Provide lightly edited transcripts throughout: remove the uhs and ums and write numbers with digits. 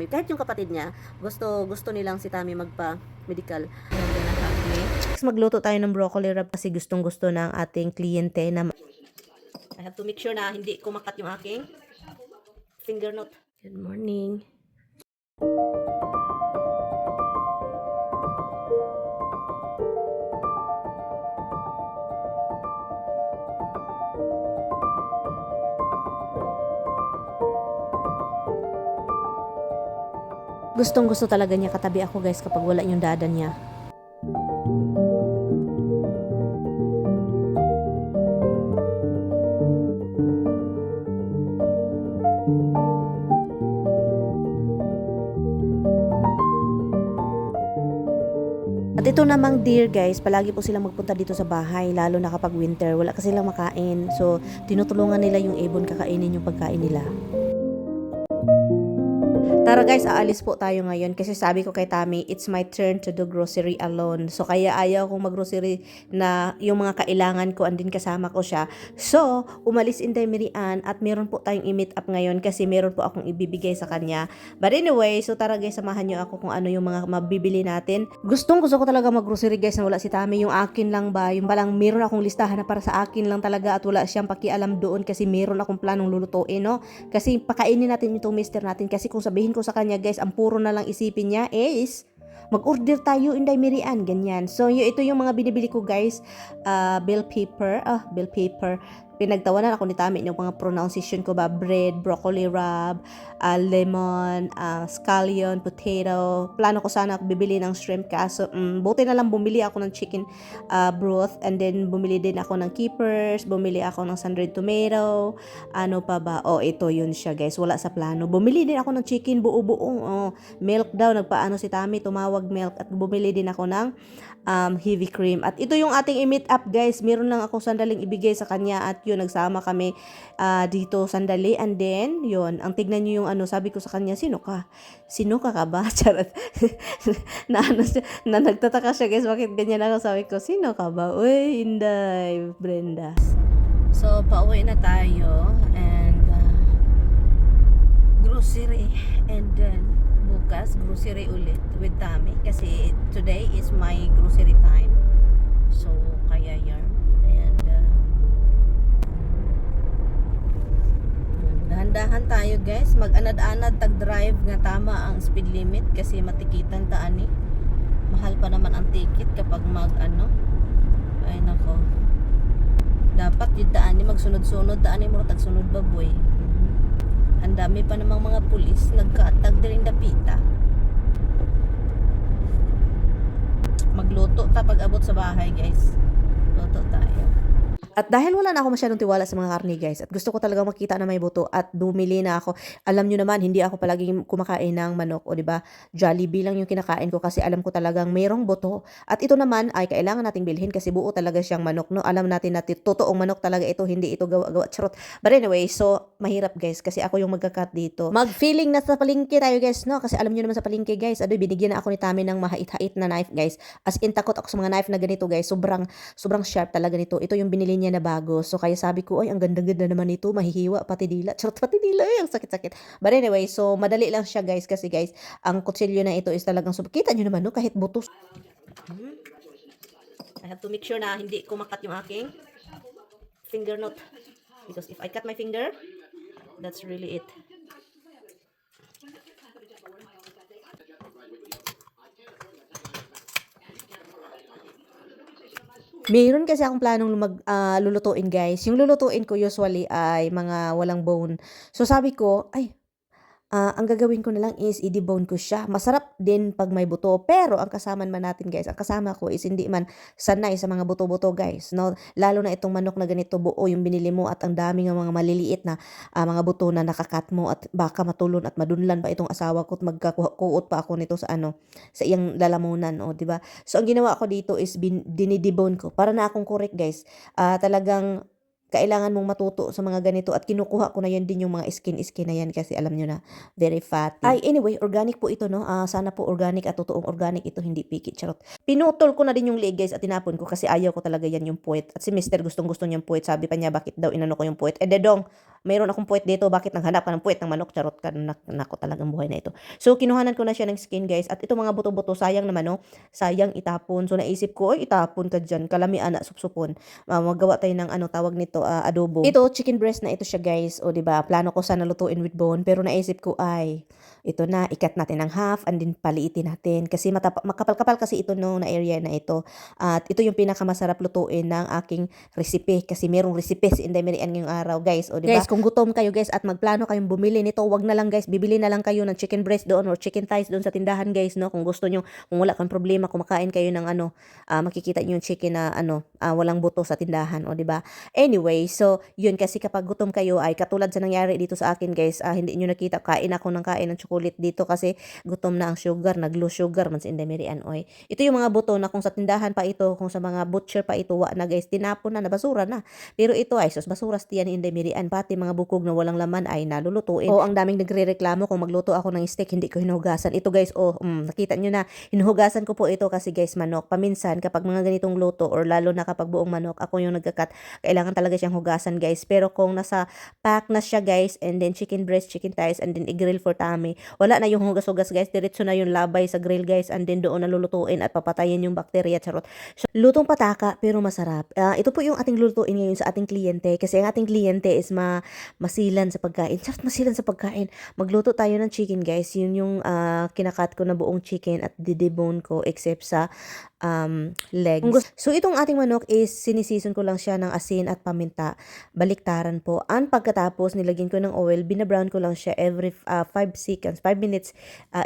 Kahit yung kapatid niya, gusto nilang si Tami magpa-medical. Magluto tayo ng broccoli wrap kasi gustong-gusto ng ating kliyente na I have to make sure na hindi kumakat yung aking finger note. Good morning. Gustong-gusto talaga niya katabi ako guys kapag wala yung dada niya. At ito namang deer guys, palagi po silang magpunta dito sa bahay, lalo na kapag winter, wala kasi silang makain. So, tinutulungan nila yung ibon kakainin yung pagkain nila. Tara guys, aalis po tayo ngayon kasi sabi ko kay Tami, it's my turn to do grocery alone. So kaya ayaw kong mag-grocery na yung mga kailangan ko andin kasama ko siya. So, umalis Inday Mirian at meron po tayong i-meet up ngayon kasi meron po akong ibibigay sa kanya. But anyway, so tara guys, samahan niyo ako kung ano yung mga mabibili natin. Gusto ko talaga mag-grocery guys na wala si Tami. Yung akin lang ba, yung balang meron akong listahan na para sa akin lang talaga at wala siyang pakialam doon kasi meron akong planong lulutuin, no? Kasi pakainin natin itong mister natin kasi kung sabihin ko sa kanya guys, ang puro na lang isipin niya is mag-order tayo Inday Mirian, ganyan. So, ito yung mga binibili ko guys. Bell pepper. Pinagtawanan ako ni Tami yung mga pronunciation ko ba, bread, broccoli wrap, lemon, scallion, potato. Plano ko sana bibili ng shrimp kaso buti na lang bumili ako ng chicken broth and then bumili din ako ng keepers, bumili ako ng sun-dried tomato, ano pa ba? Oh, ito yun siya guys, wala sa plano. Bumili din ako ng chicken buo-buo. Milk daw, nagpaano si Tami, tumawag milk at bumili din ako ng heavy cream. At ito yung ating i-meet up guys. Meron lang ako sandaling ibigay sa kanya at yun, nagsama kami dito sandali and then yun, ang tignan nyo yung ano, sabi ko sa kanya, sino ka? Sino ka ba? Charot. Na nagtataka siya guys, bakit ganyan ako, sabi ko, sino ka ba? Uy, Inday, Brenda. So, pauwi na tayo and grocery and then bukas grocery ulit with Tami kasi today is my grocery time. So, kaya yan. And dahan-dahan tayo guys. Mag-anad-anad tag-drive nga tama ang speed limit kasi matikitan ta ani. Mahal pa naman ang ticket kapag ay nako. Dapat yung daan ni magsunod-sunod, daan ni mo tagsunod baboy. Ang dami pa namang mga pulis nagkaatag din dapita. Magluto ta pag abot sa bahay guys. Luto tayo. At dahil wala na ako masyadong tiwala sa mga karne guys, at gusto ko talaga makita na may buto at bumili na ako. Alam nyo naman, hindi ako palaging kumakain ng manok o diba, Jollibee lang yung kinakain ko kasi alam ko talagang mayroong buto. At ito naman ay kailangan nating bilhin kasi buo talaga siyang manok, no? Alam natin na totoong manok talaga ito, hindi ito gawa-gawa. Charot. But anyway, so mahirap guys kasi ako yung magka-cut dito. Mag-feeling na sa palengke tayo guys, no? Kasi alam nyo naman sa palengke guys, adoy, binigyan na ako ni Tami ng mahait-hait na knife guys. As in, takot ako sa mga knife na ganito guys. Sobrang sharp talaga nito. Ito yung binili niya na bago. So, kaya sabi ko, ay, ang ganda-ganda naman nito. Mahihiwa, pati dila. Charot, pati dila. Ay, ang sakit-sakit. But anyway, so, madali lang siya, guys. Kasi, guys, ang kutsilyo na ito is talagang, kita nyo naman, no? Kahit butos. I have to make sure na hindi kumakat yung aking finger note. Because if I cut my finger, that's really it. Meron kasi akong planong lulutuin guys. Yung lulutuin ko usually ay mga walang bone. So sabi ko, ay, ang gagawin ko na lang is i-debone ko siya. Masarap din pag may buto. Pero ang kasama man natin guys, ang kasama ko is hindi man sanay sa mga buto-buto guys. No? Lalo na itong manok na ganito buo yung binili mo at ang dami ng mga maliliit na mga buto na nakakat mo at baka matulon at madunlan pa itong asawa ko at magkakuot pa ako nito sa sa iyang lalamunan. O, diba? So ang ginawa ko dito is dinidebone ko. Para na akong correct guys. Talagang kailangan mong matuto sa mga ganito at kinukuha ko na yan din yung mga skin na yan kasi alam nyo na, very fatty. Ay, anyway, organic po ito, no? Sana po organic at totoong organic ito, hindi pikit, charot. Pinutol ko na din yung leg, guys, at tinapon ko kasi ayaw ko talaga yan yung puwet. At si Mister gustong-gusto niyang puwet. Sabi pa niya, bakit daw inano ko yung puwet? Dedong, mayroon akong puwet dito, bakit naghanap ka ng puwet ng manok? Charot ka, nako talagang buhay na ito. So, kinuhanan ko na siya ng skin, guys. At ito mga buto-buto, sayang naman, no? Sayang itapon. So, naisip ko, ay, itapon ka dyan. Kalamian na, supsupon. Magawa tayo ng tawag nito, adobo. Ito, chicken breast na ito siya, guys. O, diba? Plano ko sana lutuin with bone, pero naisip ko, ay, ito na, ikat natin ng half, and then paliitin natin. Kasi makapal-kapal kasi ito no, na area na ito. At ito yung pinakamasarap lutuin ng aking recipe. Kasi merong recipe si Inday Marian ngayong araw, guys. O, diba? Guys, kung gutom kayo, guys, at magplano kayong bumili nito, wag na lang, guys. Bibili na lang kayo ng chicken breast doon or chicken thighs doon sa tindahan, guys, no? Kung gusto nyo, kung wala kang problema, kumakain kayo ng makikita nyo yung chicken na walang buto sa tindahan, o, diba? Anyway, so, yun, kasi kapag gutom kayo, ay katulad sa nangyari dito sa akin, guys, hindi nyo nakita, kain ako ng chocolate dito kasi gutom na ang sugar, nag-low sugar man sa Inday Marian, oy. Ito yung mga buto na kung sa tindahan pa ito, kung sa mga butcher pa ito, na, guys, tinapon na, nabasura na. Pero ito ay, sus, basura stiyan ni Inday Marian, pati mga bukog na walang laman ay nalulutuin. O, ang daming nagrereklamo kung magluto ako ng steak, hindi ko hinuhugasan. Ito, guys, nakita nyo na, hinuhugasan ko po ito kasi, guys, manok. Paminsan, kapag mga ganitong luto, or lalo na kapag buong manok, ako yung nagkakat, kailangan talaga siyang hugasan, guys. Pero kung nasa pack na siya, guys, and then chicken breast, chicken thighs, and then i-grill for tummy, wala na yung hugas-hugas, guys, diretso na yung labay sa grill, guys, and then doon nalulutuin at papatayin yung bakterya, charot. So, lutong pataka pero masarap. Ito po yung ating lulutuin ngayon sa ating kliyente kasi ang ating kliyente is masilan sa pagkain. Charot, masilan sa pagkain. Magluto tayo ng chicken, guys. Yun yung kinakat ko na buong chicken at didebone ko except sa legs. So, itong ating manok is sinisison ko lang siya ng asin at paminta. Baliktaran po. And pagkatapos, nilagyan ko ng oil, binabrown ko lang siya every 5 seconds, 5 minutes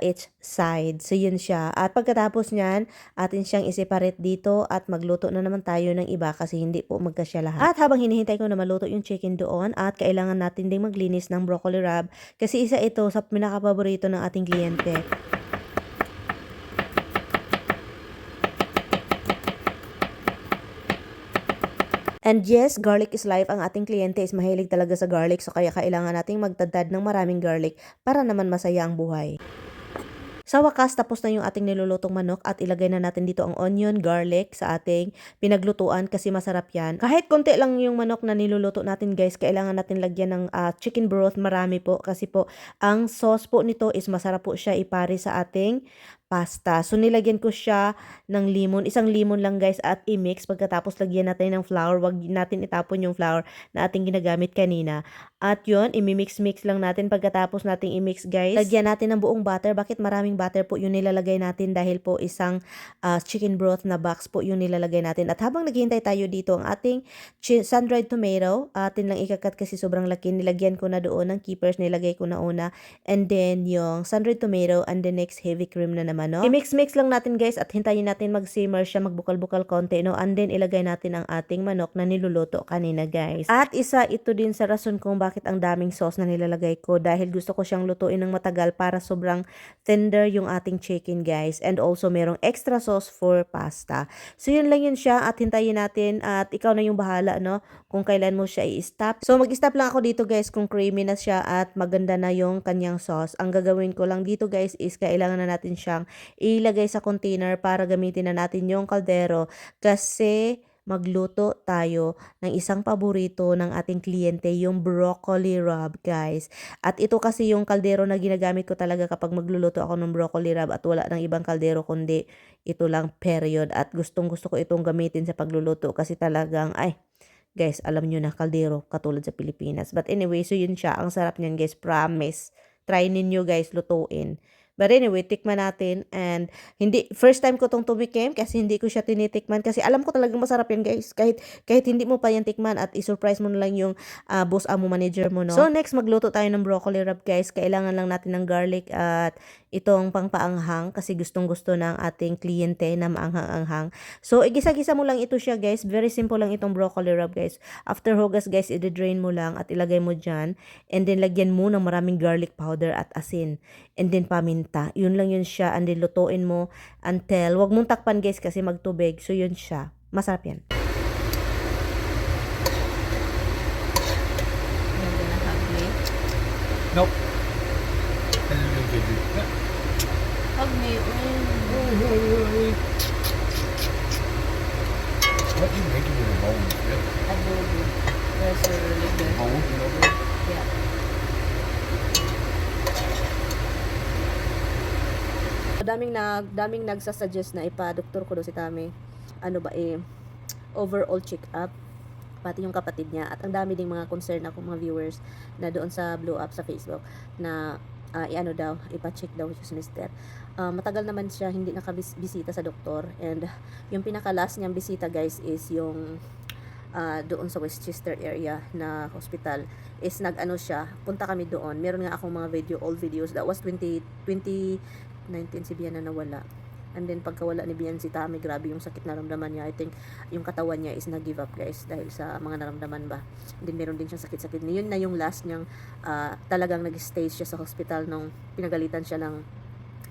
each side. So, yun siya. At pagkatapos nyan, atin siyang i-separate dito at magluto na naman tayo ng iba kasi hindi po magkasya lahat. At habang hinihintay ko na maluto yung chicken doon, at kailangan natin ding maglinis ng broccoli rabe kasi isa ito sa pinakapaborito ng ating kliyente. And yes, garlic is life. Ang ating kliyente is mahilig talaga sa garlic, so kaya kailangan nating magtadtad ng maraming garlic para naman masaya ang buhay. Sa wakas, tapos na yung ating nilulutong manok at ilagay na natin dito ang onion, garlic sa ating pinaglutuan kasi masarap yan. Kahit konti lang yung manok na niluluto natin, guys, kailangan natin lagyan ng chicken broth, marami po kasi po ang sauce po nito is masarap po siya ipari sa ating pasta. So, nilagyan ko siya ng limon. Isang limon lang, guys, at i-mix. Pagkatapos, lagyan natin ng flour. Wag natin itapon yung flour na ating ginagamit kanina. At yun, imimix-mix lang natin. Pagkatapos nating i-mix, guys, lagyan natin ng buong butter. Bakit maraming butter po yung nilalagay natin? Dahil po isang chicken broth na box po yung nilalagay natin. At habang naghihintay tayo dito, ang ating sun-dried tomato, atin lang ikakat kasi sobrang laki. Nilagyan ko na doon ng keepers. Nilagay ko na una. And then, yung sun-dried tomato and the next heavy cream na naman. I-mix-mix lang natin, guys, at hintayin natin mag-simmer siya, magbukal-bukal konti, no? And then, ilagay natin ang ating manok na niluluto kanina, guys. At isa ito din sa rason kung bakit ang daming sauce na nilalagay ko dahil gusto ko siyang lutuin ng matagal para sobrang tender yung ating chicken, guys. And also, merong extra sauce for pasta. So, yun lang yun siya at hintayin natin at ikaw na yung bahala, no? Kung kailan mo siya i-stop. So, mag-stop lang ako dito, guys, kung creamy na siya at maganda na yung kanyang sauce. Ang gagawin ko lang dito, guys, is kailangan na natin siyang ilagay sa container para gamitin na natin yung kaldero kasi magluto tayo ng isang paborito ng ating kliyente, yung broccoli rabe, guys. At ito kasi yung kaldero na ginagamit ko talaga kapag magluluto ako ng broccoli rabe at wala ng ibang kaldero kundi ito lang, period. At gustong-gusto ko itong gamitin sa pagluluto kasi talagang, ay, guys, alam nyo na, kaldero katulad sa Pilipinas. But anyway, so yun siya. Ang sarap niyan, guys, promise. Try ninyo, guys, lutuin. But anyway, tikman natin and first time ko tong tumikim kasi hindi ko siya tinitikman kasi alam ko talagang masarap yan, guys. Kahit hindi mo pa yan tikman at i-surprise mo na lang yung boss mo, manager mo, no? So next, magluto tayo ng broccoli rabe, guys. Kailangan lang natin ng garlic at itong pangpaanghang kasi gustong-gusto ng ating kliyente na maanghang-anghang. So igisa-gisa mo lang ito siya, guys. Very simple lang itong broccoli rabe, guys. After hugas, guys, i-drain mo lang at ilagay mo dyan and then lagyan mo ng maraming garlic powder at asin and then paminta. Yun lang yun siya. And then lutuin mo until, wag mong takpan, guys, kasi magtubig. So yun siya. Masarap yan. Nope. Ano yung baby? Hug me. What do you make it with a bowl? Yep. Adobo. That's really good. Bowl, you know? Yeah. Daming nagsasuggest na ipa-doktor ko daw si Tami. Ano ba overall check-up pati yung kapatid niya at ang dami ding mga concern ako mga viewers na doon sa blow up sa Facebook na iano daw, ipa-check daw si Mister. Matagal naman siya hindi nakabisita sa doktor and yung pinaka-last niyang bisita guys is yung doon sa Westchester area na hospital is nag-ano siya, punta kami doon. Meron nga akong mga old videos. That was 2019 si Bian na nawala. And then pagkawala ni Bian si Tami, grabe yung sakit na naramdaman niya. I think yung katawan niya is nag-give up guys dahil sa mga naramdaman ba. And then meron din siyang sakit-sakit. Yun na yung last niyang talagang nag-stay siya sa hospital nung pinagalitan siya ng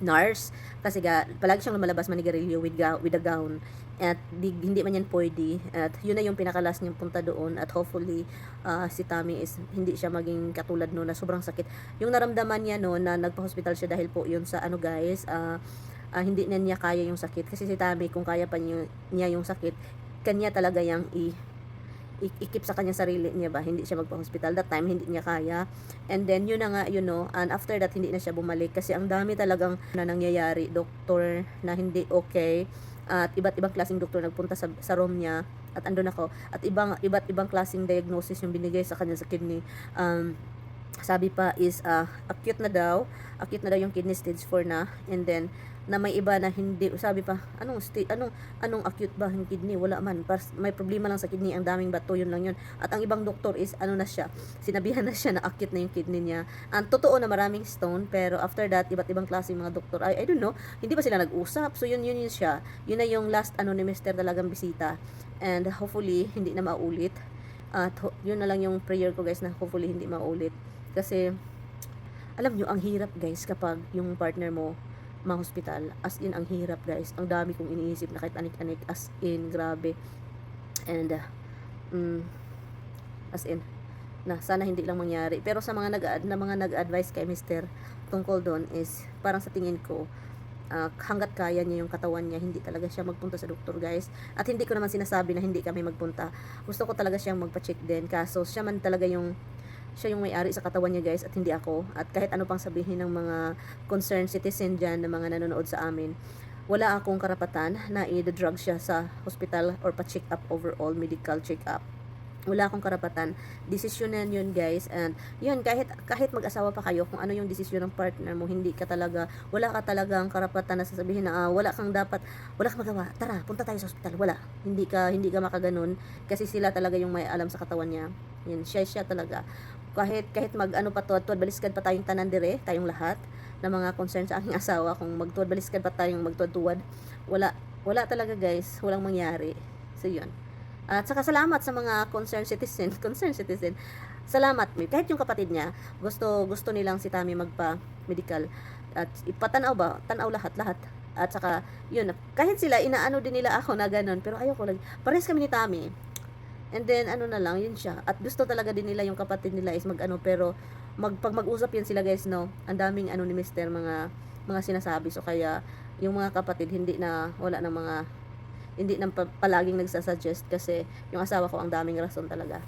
nurse kasi palagi siyang lumalabas manigarilyo with a gown at hindi man yan pwede at yun na yung pinakalas niyang punta doon at hopefully si Tami is hindi siya maging katulad no na sobrang sakit yung naramdaman niya no na nagpa-hospital siya dahil po yun sa ano guys hindi na niya kaya yung sakit kasi si Tami kung kaya pa niya yung sakit kanya talaga yung ikip sa kanya sarili niya ba, hindi siya magpa-hospital that time, hindi niya kaya and then yun na nga, and after that hindi na siya bumalik kasi ang dami talagang na nangyayari, doktor na hindi okay at iba't ibang klaseng doktor nagpunta sa room niya at andun ako at iba't ibang klaseng diagnosis yung binigay sa kanya sa kidney sabi pa is acute na daw yung kidney stage 4 na and then na may iba na hindi sabi pa anong acute ba yung kidney wala man may problema lang sa kidney ang daming bato yun lang yun at ang ibang doktor is na siya sinabihan na siya na acute na yung kidney niya ang totoo na maraming stone pero after that iba't ibang klase mga doktor I don't know hindi ba sila nag-usap so yun siya yun na yung last ni Mr. talagang bisita and hopefully hindi na maulit at yun na lang yung prayer ko guys na hopefully hindi maulit kasi alam nyo ang hirap guys kapag yung partner mo ma-hospital as in ang hirap guys ang dami kong iniisip na kahit anik-anik as in grabe and as in na sana hindi lang mangyari pero sa mga nag-advise kay Mr. tungkol doon is parang sa tingin ko hanggat kaya niya yung katawan niya hindi talaga siya magpunta sa doktor guys at hindi ko naman sinasabi na hindi kami magpunta gusto ko talaga siyang magpa-check din kaso siya man talaga siya yung may-ari sa katawan niya guys at hindi ako at kahit ano pang sabihin ng mga concerned citizen dyan na mga nanonood sa amin wala akong karapatan na i-drug siya sa hospital or pa-check up overall medical check up wala akong karapatan desisyonan yun guys and yun kahit mag-asawa pa kayo kung ano yung desisyon ng partner mo hindi ka talaga wala ka talagang karapatan na sasabihin na wala kang magawa tara punta tayo sa hospital wala hindi ka makaganon kasi sila talaga yung may alam sa katawan niya yun siya talaga kahit pa tuwad baliskad pa tayong tanan dire tayong lahat na mga concern sa aking asawa kung magtuwad baliskad pa tayong magtuwad wala talaga guys walang mangyari so yun at saka salamat sa mga concerned citizen salamat kahit yung kapatid niya gusto nilang si Tami magpa medical at tanaw lahat at saka yun kahit sila inaano din nila ako na ganun pero ayoko lang pares kami ni Tami and then na lang yun siya at gusto talaga din nila yung kapatid nila is pero pag mag-usap yan sila guys no ang daming ni Mr. mga sinasabi so kaya yung mga kapatid hindi na palaging nagsasuggest kasi yung asawa ko ang daming rason talaga